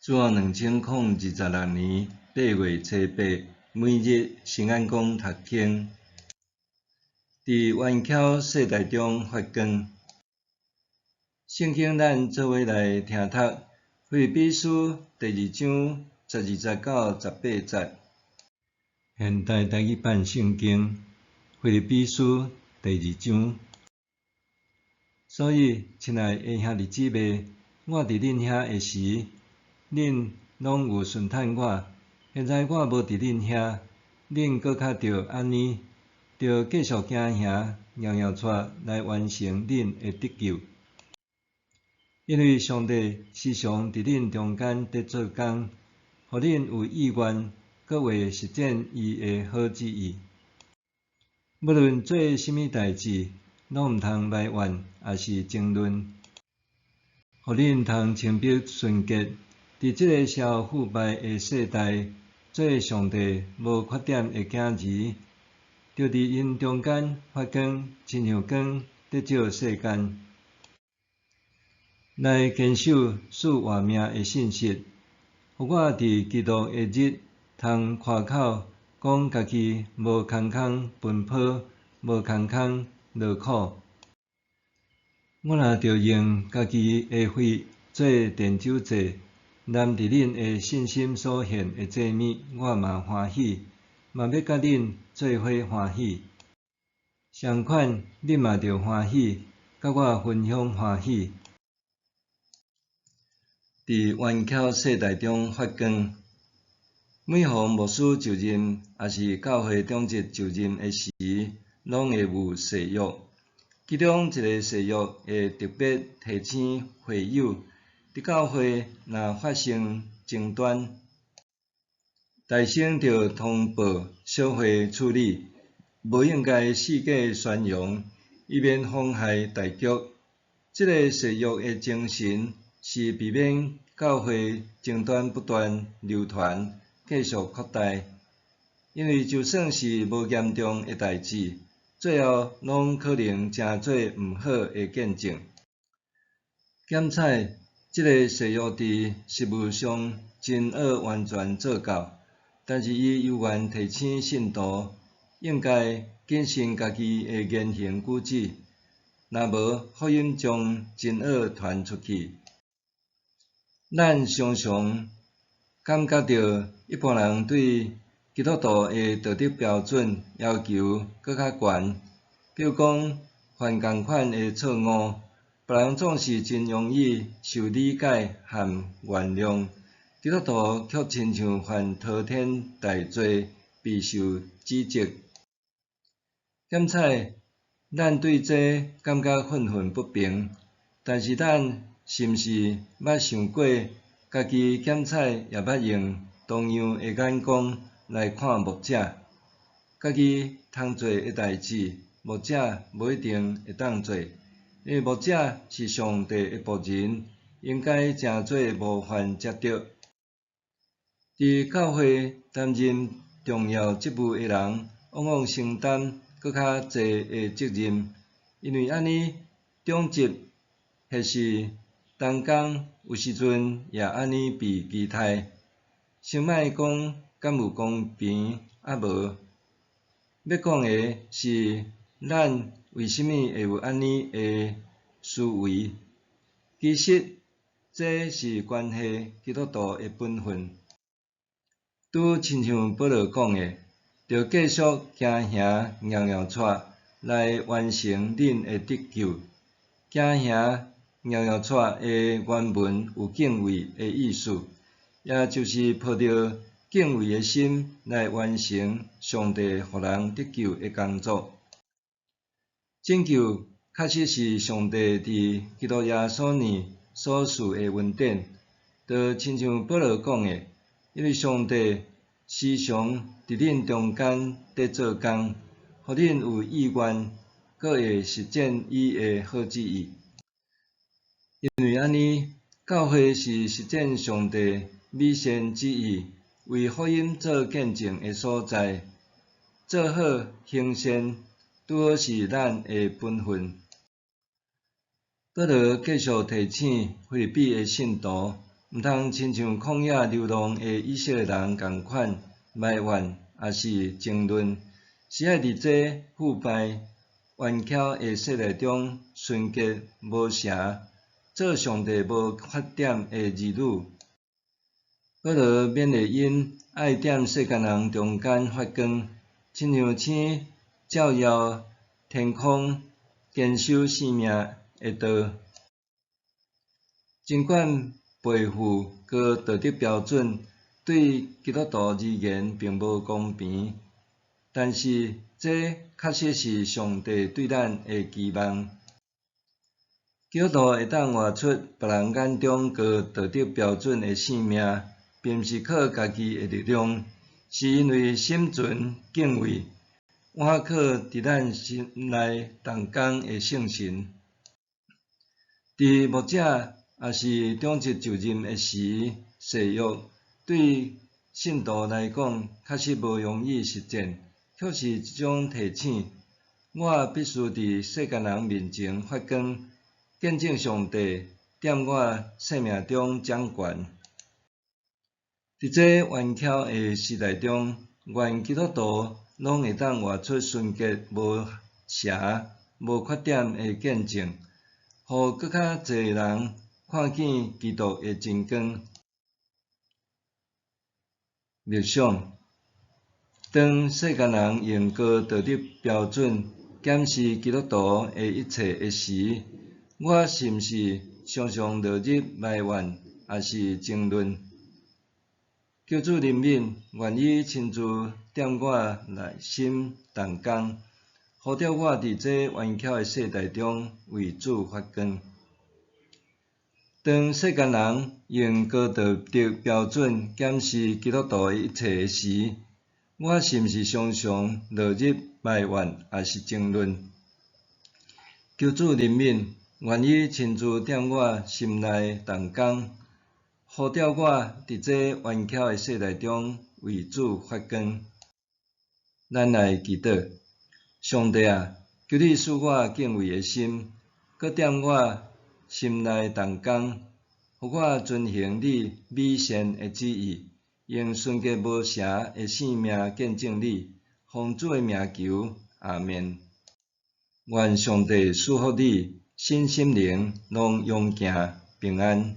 主後2026年8月初8，每日新眼光讀經，佇頑巧世代中發光。聖經咱做伙來聽讀《腓立比書》第二章12節到18節。現代台語版聖經《腓立比書》第二章。所以，親愛的兄弟姊妹，我佇恁遐的時，恁攏有順趁我；現在我無佇恁遐，恁閣較著按呢，著繼續行行，掼掼掣來完成恁的得救。因為上帝時常佇恁中間佇做工，予恁有意願，閣會實踐伊的好旨意。無論做啥物代誌，攏毋通埋怨，抑是爭論，予恁通清白純潔，佇這个邪惡腐敗的世代，做上帝無缺點的囝兒，著佇𪜶中間發光，親像光佇照世間。來堅守賜活命的信實，予我佇基督的日通誇口，講家己無空空奔波，無空空勞苦。我若著用家己的血做奠酒祭，擔佇恁的信心所獻的祭物，我嘛歡喜，嘛欲佮恁做伙歡喜。相款，恁嘛著歡喜，佮我分享歡喜。佇頑巧世代中發光。每逢牧師就任，抑是教會長執就任的時，攏會有誓約。其中一个誓約會特別提醒會友，佇教會若發生爭端，大聲著通報小會處理，無應該四界宣揚，以免妨害大局。這个誓約的精神是避免教會爭端不斷流傳，繼續擴大。因為就算是無嚴重的代誌，最後攏可能成做毋好的見證。檢採這个誓約佇實務上真愛完全做到，但是伊猶原提醒信徒應該謹慎家己的言行舉止，若無福音將真愛傳出去。咱常常感覺著一般人對基督徒的道德標準要求閣較懸，比如講犯仝款的錯誤，別人總是真容易受理解和原諒，基督徒卻親像犯滔天大罪，備受指責。檢採，咱對這感覺憤憤不平，但是咱是毋是捌想過，家己檢採也捌用同樣的眼光來看牧者？家己通做的代誌，牧者無一定會當做，因為牧者是上帝的僕人，應該成做模範才對。佇教會擔任重要職務的人，往往承擔閣較濟的責任，因為按呢，長執或是同工有時陣也按呢被期待。先莫講敢有公平抑無，欲講的是咱為啥物會有按呢的思維？其實這是關係基督徒的本分。拄親像保羅講的，著繼續行行掼掼掣來完成恁的得救。行行掼掼掣的原文有敬畏的意思，也就是抱著敬畏的心來完成上帝予人得救的工作。拯救確實是上帝佇基督耶穌內所賜的恩典，就親像保羅講的，因為上帝時常佇恁中間佇做工，予恁有意願，閣會實踐伊的好旨意。因為按呢，教會是實踐上帝美善旨意，為福音做見證的所在。做好行善，拄好是咱的本分。保羅繼續提醒腓立比的信徒，毋通親像曠野流浪的以色列人仝款埋怨抑是爭論，是愛佇這腐敗冤巧的世代中純潔無瑕，做上帝無缺點的兒女。保羅勉勵𪜶愛踮世間人中間發光，親像星照耀天空，堅守性命的道。儘管背負高道德標準對基督徒而言並無公平，但是這確實是上帝對咱的期望。基督徒會當活出別人眼中高道德標準的生命，並毋是靠家己的力量，是因為心存敬畏，倚靠佇咱心內動工的聖神。佇牧者抑是長執就任的時，誓約對信徒來講確實無容易實踐，卻是一種提醒。我必須佇世間人面前發光，見證上帝踮我生命中掌權。佇這冤巧的時代中，願基督徒攏會當活出純潔無瑕、無缺點的見證，予閣較濟人看見基督的真光。默想，當世間人用高道德標準檢視基督徒的一切的時，我是毋是常常落入埋怨，抑是爭論？求主憐憫，願意親自踮我內心動工，呼召我佇這冤巧的世代中為主發光。當世間人用高道德標準檢視基督徒的一切的時，我是毋是常常落入埋怨，抑是爭論？求主憐憫，願意親自踮我心內動工，呼召我佇這冤巧的世代中為主發光。咱來祈禱，上帝啊，求你賜我敬畏的心，閣踮我心內動工，予我遵行你美善的旨意，用純潔無瑕的生命見證你，奉主的名求，阿們。願上帝賜福你，身心靈攏勇健平安。